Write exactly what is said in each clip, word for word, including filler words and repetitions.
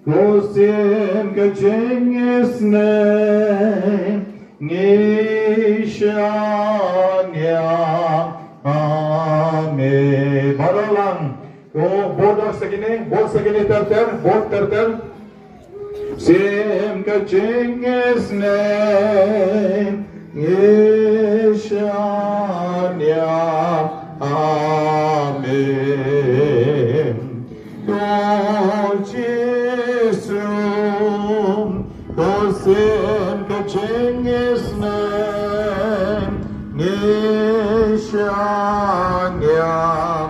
Ko sien ka jingisnei ngi shaniah. Amen. Baroh lang. Ko bud sa kine, bud sa kine ter ter, bud ter ter. Sien ka jingisnei ngi shaniah. Amen. Ko Jisu, ko sien ka jingisnei ngi shaniah.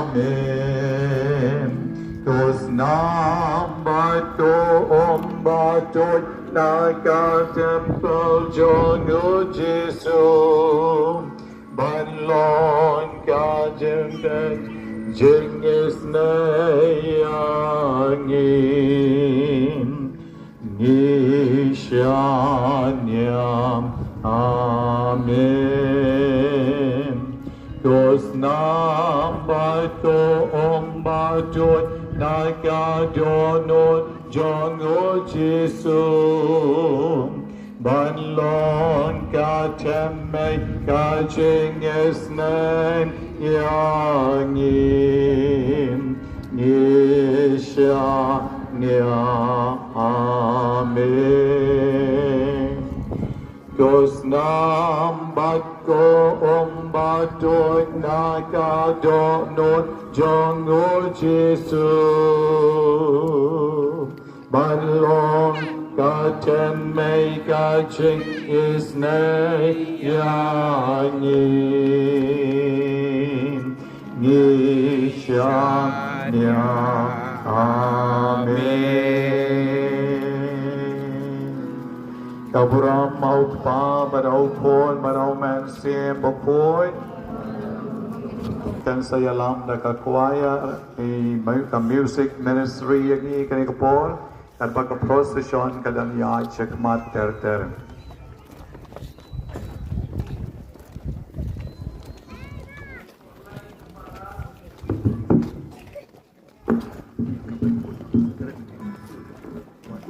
Amen. To snam bad to um bad to na ka templ jong u Jisu. Ban long ka jingteng jingisnei ïa ngi. Ngi shaniah. Amen. To snam bad to um bad to na ka dohnud jong u Jisu. Ban long ka tynrai ka jingisnei ïa ngi. Ngi shaniah. Amen. To snam bad to um bad to na ka dohnud jong u Jisu. Ban long ka tynrai ka jingisnei ïa ngi. Ngi shaniah. Amen. Ka burom ha u Kpa bad ha u Khun bad ha u Mynsiem Bakhuid. Kan sa ïalam da ka choir, i mu-, ka music ministry ïa ngi kane ka por. Katba ka procession ka dang ïaid shakhmat ter ter.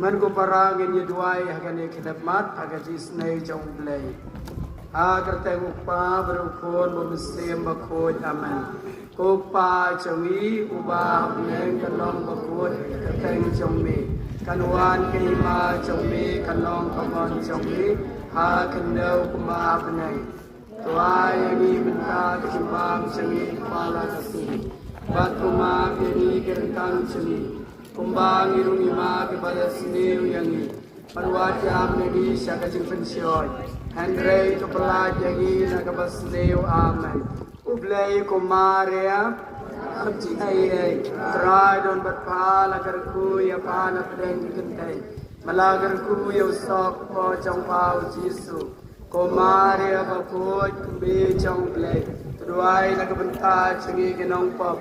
Mynta ko para ngin ïa duwai ha kane ka khlieh mat ha ka jingisnei jong U Blei. Ha ka kyrteng U Kpa bad U Khun bad U Mynsiem Bakhuid. Amen. Ko Pa jong ngi uba ha bneng, kan long bakhuid ka kyrteng jong me. Kan wan ka hima jong me, kan long ka mon jong me ha khyndew kumba ha bneng. To ai ïa ngi mynta ka jingbam jong ngi ha la ka sngi. Bad to map ïa ngi ki ryngkang jong ngi, kumba ngi ruh ngi map ïa kiba la sniew ïa ngi. Bad wat ïam ïa ngi sha ka jingpynshoi, hynrei to pyllait ïa ngi na kaba sniew. Amen. U Blei, ko Maria, kham jingaiei, Trai don bad pha, la kyrkhu ïa pha na pdeng ki kynthei, ma la kyrkhu ïa u soh ko jong pha u Jisu. Ko Maria bakhuid, Kmie jong U Blei, to duwai na ka bynta jong ngi ki nongpop,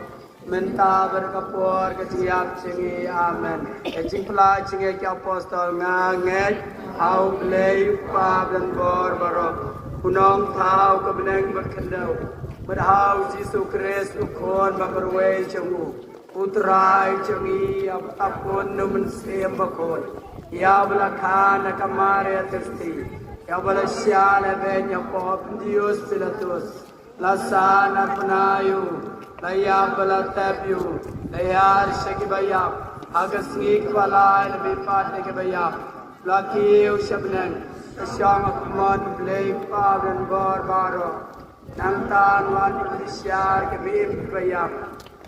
mynta bad ha ka por ka jingïap jong ngi. Amen. Ka jingpyllait jong ngi ki apostol. Nga ngeit ha U Blei U Kpa ba donbor baroh, U Nongthaw ka bneng bad khyndew, bad ha u Jisu Khrist U Khun ba kyrwei jong u, U Trai jong ngi, ïa uba la pun na U Mynsiem Bakhuid, ïa uba la kha na ka Maria Thirsti, ïa uba la shah lehbeiñ ha u Pontius Pilatus, la sah narphna ïa u, la ïap bad la tep ïa u, la hiar sha kiba ïap, ha ka sngi kaba lai la mihpat na kiba ïap, la kiew sha bneng, la shong ha ka mon U Blei U Kpa ba donbor baroh. Nangta yn wan ban pynshai ïa kiba im kiba ïap.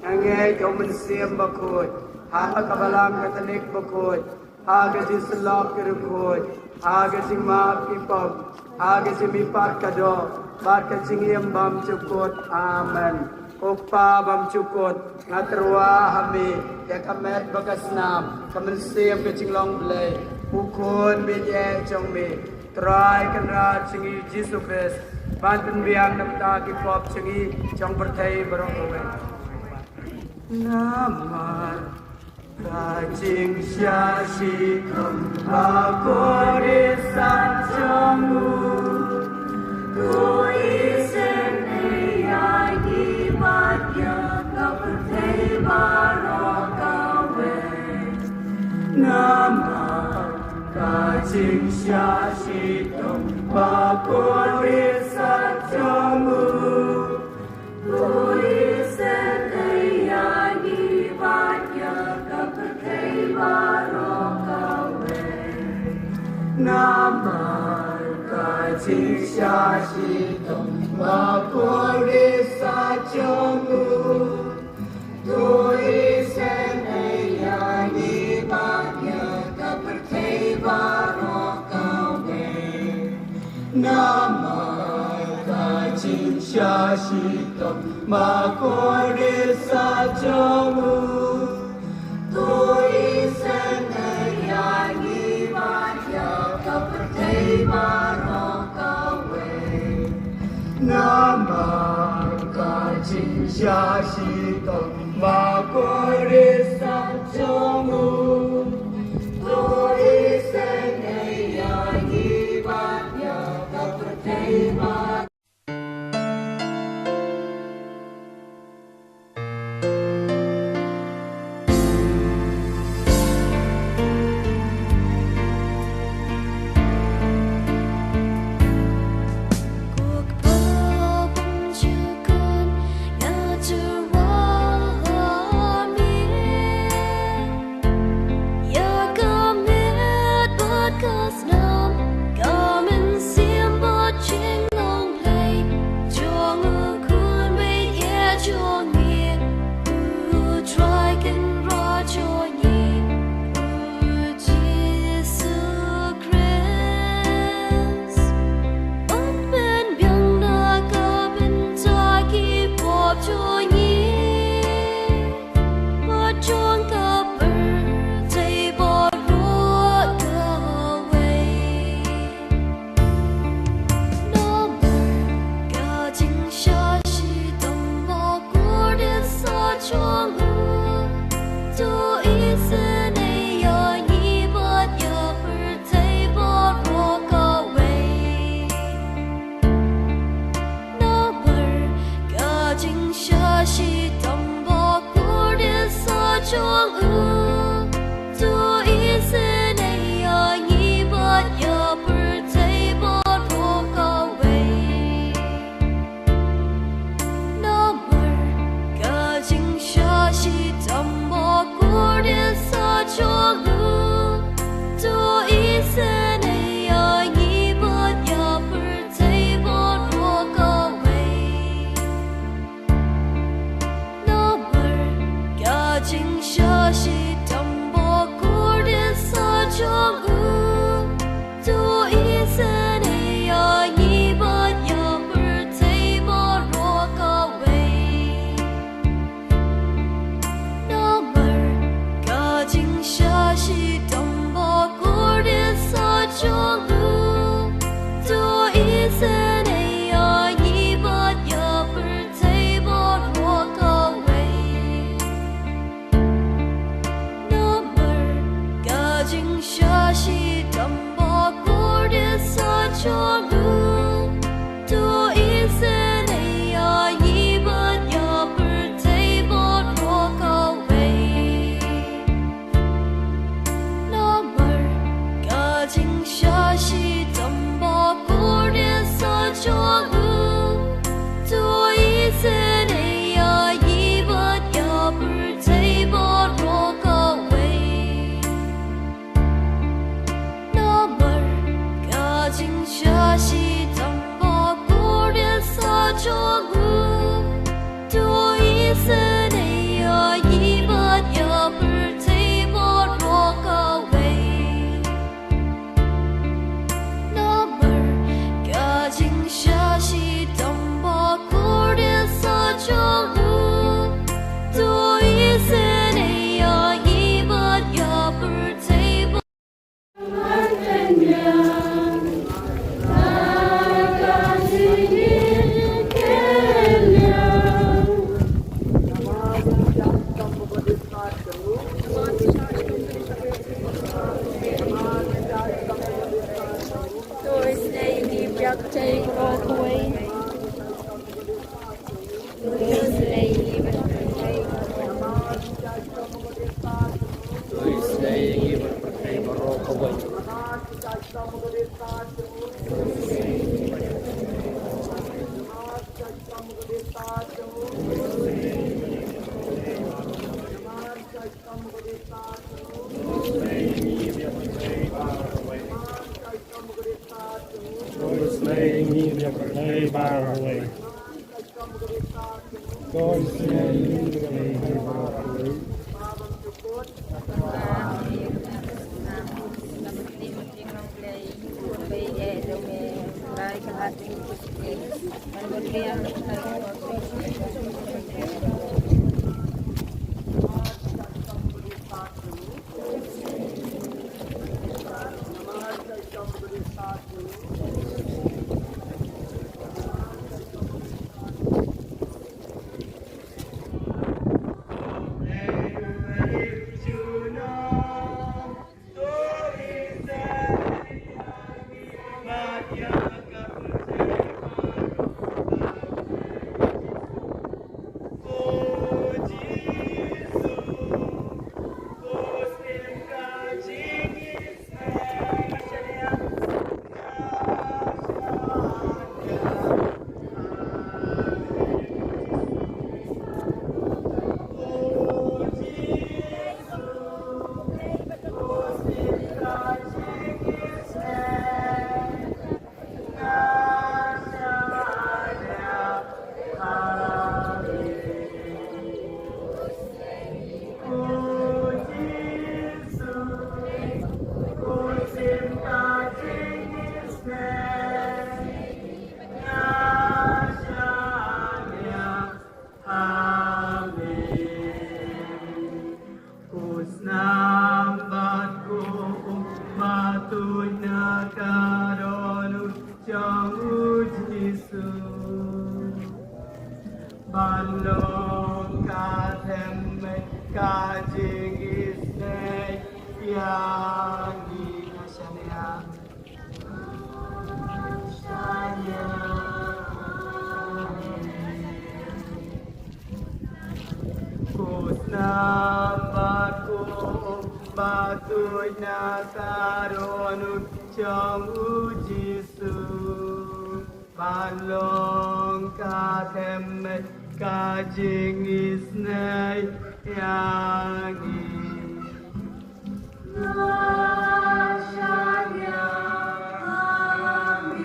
Nga ngeit ha U Mynsiem Bakhuid, ha ka Balang Katholik bakhuid, ha ka jingsyllok ki riewkhuid, ha ka jingmap ki pop, ha ka jingmihpat ka doh, bad ka jingim bymjukut. Amen. Ko Kpa bymjukut, nga tyrwa ha me ïa ka met bad ka snam, ka mynsiem ka jinglong Blei, U Khun ba ïeit jong me, Trai Kynrad jong ngi Jisu Khrist, ban pynbiang na ka bynta ki pop jong ngi, jong pyrthei baroh kawei. Namar ka jingshah shikhmat ha ka khyllipmat jong u, to isynei ïa ngi bad ïa ka pyrthei baroh kawei. Namar ka jingshah shitom ba kordit sah jong u, to isynei ïa ngi bad ïa ka pyrthei baroh kawei. Namar ka jingshah shitom ba kordit sah jong u, to isynei ïa ngi bad ïa ka pyrthei baroh kawei. Namar ka jingshah shitom ba kordit sah jong u, to isynei ïa ngi bad ïa ka pyrthei baroh kawei. Namar ka jingshah shitom ba kordit sah jong u, to isynei ïa ngi bad ïa ka pyrthei baroh. Namar ka jingshah shitom ba kordit sah jong u, to isynei ïa ngi bad ïa pyrthei baroh kawei. Namar ka jingshah shitom ba kordit sah jong u, to isynei ïa ngi bad ïa pyrthei baroh kawei. Namar ka jingshah shitom ba kordit sah jong u, to isynei ïa ngi bad ïa pyrthei baroh kawei. Namar ka jingshah shitom ba kordit sah jong u, to isynei ïa ngi bad ïa pyrthei baroh kawei. Namar ka jingshah shitom ba kordit sah jong u, to isynei ïa ngi bad ïa pyrthei baroh kawei. Namar ka jingshah shitom ba kordit sah jong u, to isynei ïa ngi bad ïa pyrthei baroh kawei. Namar ka jingshah shitom ba kordit sah jong u, to isynei ïa ngi bad ïa pyrthei baroh kawei. Namar ka jingshah shitom ba kordit sah jong u, to isynei ïa ngi bad ïa pyrthei baroh. Who's laying me the clay bar away? God's laying me the clay bar away. Amen. Ko snam bad ko um ba tuid na ka dohnud jong u Jisu. Ban long ka themmet ka jingisynei ïa ngi. Shaniah. Ko snam bad ko um ba tuid na ka dohnud jong u Jisu. Ban long ka themmet ka jingisynei ïa ngi.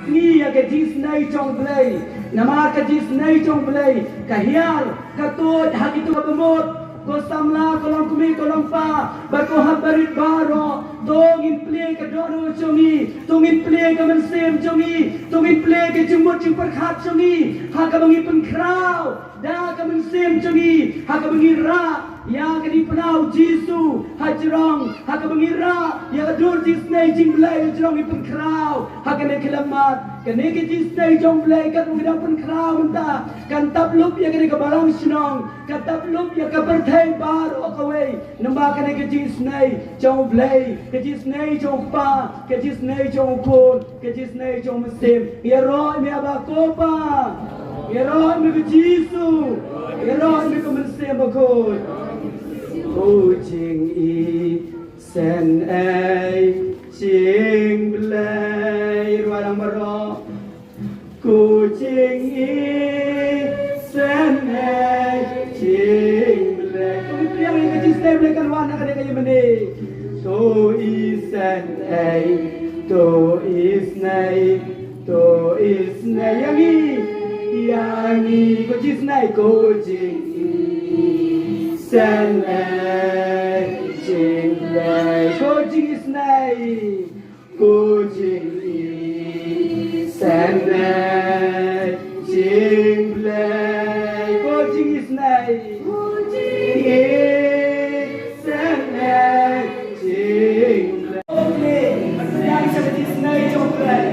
Ngi ïa ka jingisynei jong Blei, namar ka jingisynei jong Blei ka hiar, ka tuid ha kito kiba mut. Ko samla, ko longkmie, ko longpa, bad ko hap barit baroh, to ngin plie ka dohnud jong ngi, to ngin plie ka mynsiem jong ngi, to ngin plie ka jingmut jingpyrkhat jong ngi ha kaba ngi pynkhraw da ka mynsiem jong ngi ha kaba ngi rah ïa ka diengphna u Jisu hajrong, ha kaba ngi rah ïa ka dur jingisynei jong Blei hajrong, ngi pynkhraw ha kane ka khyllipmat. Kane ka jingisynei jong Blei katba ngi dang pynkhraw mynta kan tap lup ïa kane ka balang shnong, kan tap lup ïa ka pyrthei baroh kawei. Namar kane ka jingisynei jong Blei, ka jingisynei jong u Kpa, ka jingisynei jong u Khun, ka jingisynei jong u Mynsiem. Ïaroh ïa me, Aba, ko Pa. Ïaroh ïa me, ko Jisu. Ïaroh ïa me, ko Mynsiem Bakhuid. Ko jingisynei jong Blei, rwai lang baroh. Ko jingisynei jong Blei. To ngin pdiang ïa ka jingisynei Blei kan wan na kane ka ïing mane. To isynei, to isynei, to isynei ïa ngi, ïa ngi. Ko jingisynei, ko jingisynei jong Blei. Ko jingisynei. Ko jingisynei jong Blei, ko jingisynei. Ko jingisynei jong Blei. Ko jingisynei jong Blei.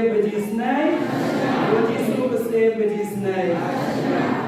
Ba ji snei. Ba Jisu ba sdei ba ji snei.